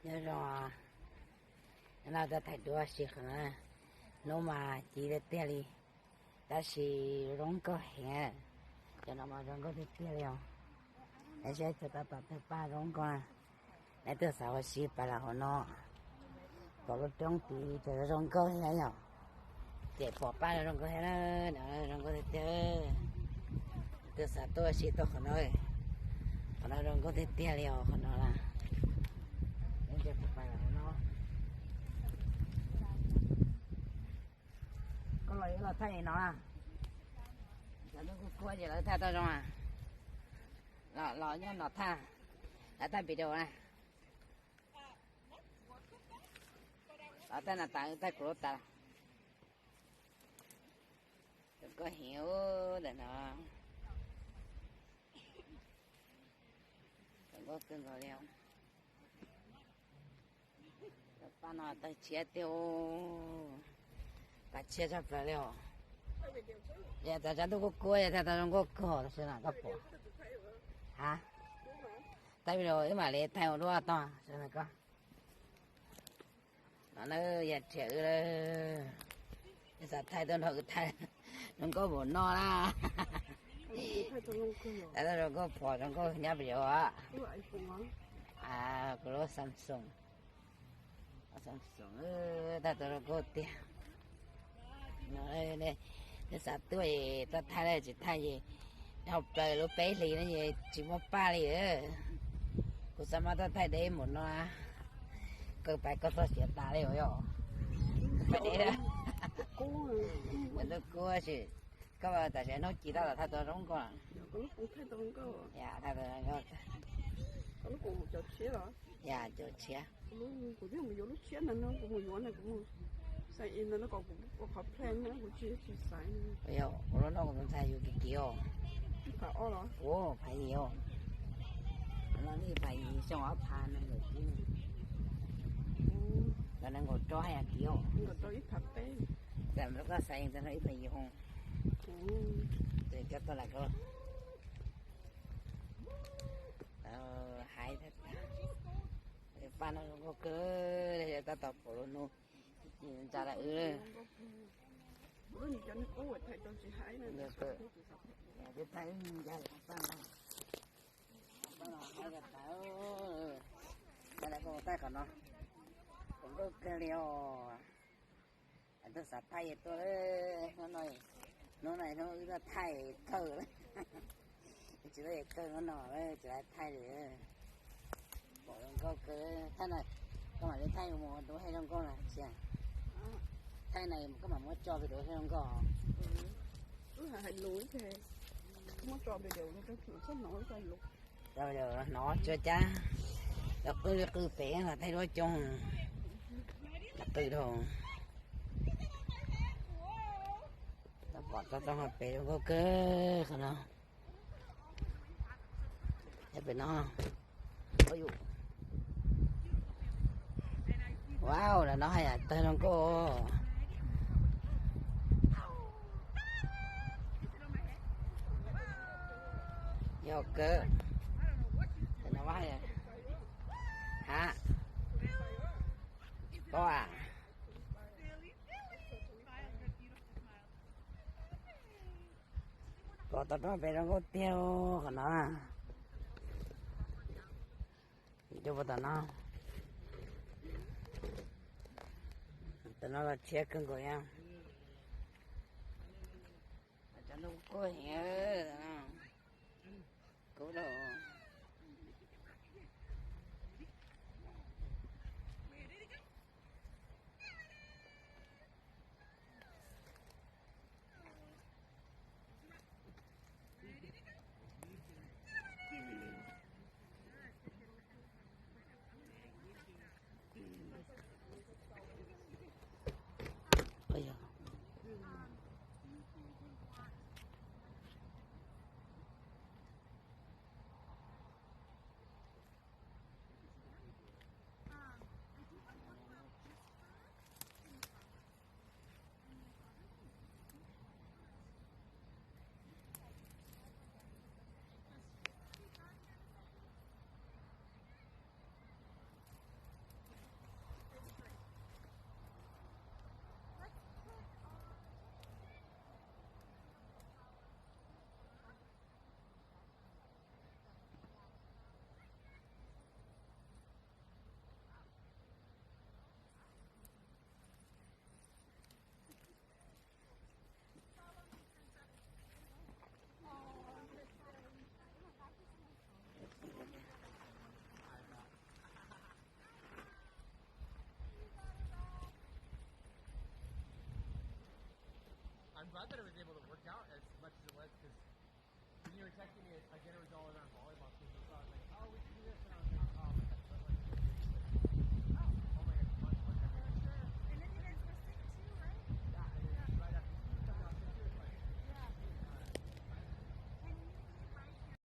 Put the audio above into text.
Nyob zoo, no tau thaij duab si qhov no, hnub mas ci tiag tiag li, tab sis zoo nkauj heev. Cov no mas zoo nkauj tiag tiag li os. Neb saib cov tab tom tawg paj zoo nkauj na. Neb tuaj xav ua si pais los hauv no, pom lub roob tid ces zoo nkauj thiab yom. Ces pom paj zoo nkauj thiab na, zoo nkauj tiag tiag. Tuaj xav tuaj ua si tuaj qhov no, qhov no zoo nkauj tiag tiag li os qhov no na. Koj los los thaij li no, cov hnub kuj kuab ces lawv thaij tau zoo, los nyob no thaij, lawv thaij video na. Los thaij no tas thaij kuv lub tas. Zoo nkauj heev ntawm no, zoo nkauj kawg nkaus li. Paj no tawg tshiab tiag, tawg tshiab tshaj plaws li os. Yog txog tshav ntuj kuj kuab yog thaij tau zoo nkauj kawg, tab sis no koj pom. Ha, thaij video wb mam li thaij ua duab tog. No na, yog rhiam wb, wb xav thaij tuaj nrog wb thaij, zoo nkauj npaum no na. Thaij tau zoo nkauj phom zoo nkauj nyob pem yov. Kuv lub Samsung, Samsung, thaij tau zoo nkauj tiag. Neb xav tuaj es tuaj thaij, tsis thaij es dhau plaws lub peb hlis no es tsis muaj paj li. Kuv xav mas tuaj thaij deb mus no, koj pais koj txoj sia tas li os. Pais deb, kuv tuaj kuab sis, koj tam sim hnub ci tab tom thaij tau zoo nkauj. Yam, thaij tau zoo nkauj. Yam, cov tshiab. Kuv twb mus yuav lub tshiab ntawd no, kuv mus yuav na, kuv mus xaiv ib ntawd no kom kuv ua qhov plan na, kuv tsis tsis xaiv. Yog ua lub no kuv tus ntxhais yus kiv kiv os. Ib phav ob los? Ua phav yim os. No ib phav yim xyoo ob phav nees nkaum tsib, nees nkaum rau hais kiv os. Nees nkaum rau ib phav peb. Tam no koj xaiv ntawd no ib phav yim hoo. Ces koj tuaj lawm koj hais, paj no zoo nkauj kawg, tab tom pom lub hnub ntsa lawm wb. Twb thaij ncaj li paj no, paj no haib tas, tas lawm koj thaij qhov no, zoo nkauj kawg li os. Tuaj xav thaij es tuaj, hnub no, hnub no hnub wb tuaj thaij kawg, tsis tuaj es kawg hnub no tsis tau thaij li. Pom zoo nkauj kawg, thaij na, koj mam li thaij mus ua duab thiaj zoo nkauj na tsis? Thaij na koj mam muab tso video thiaj zoo nkauj. Hnov tsuas cab, los qw li qw pem los thaij duab coob, qw dhau. Pom tau tau pem zoo nkauj kawg qhov no. Pem no, wow, ntawm no haj yam tawg zoo nkauj. Yog kawg, ha, tsis paub a. Pom tau roob pem zoo nkauj tiag qhov no. Coj puas tom no, tom no los tshiab kawg nkaus yom. Cov no kuj heev, kub lawm. But I thought it was able to work out as much as it was because when you were texting me, again, it was all around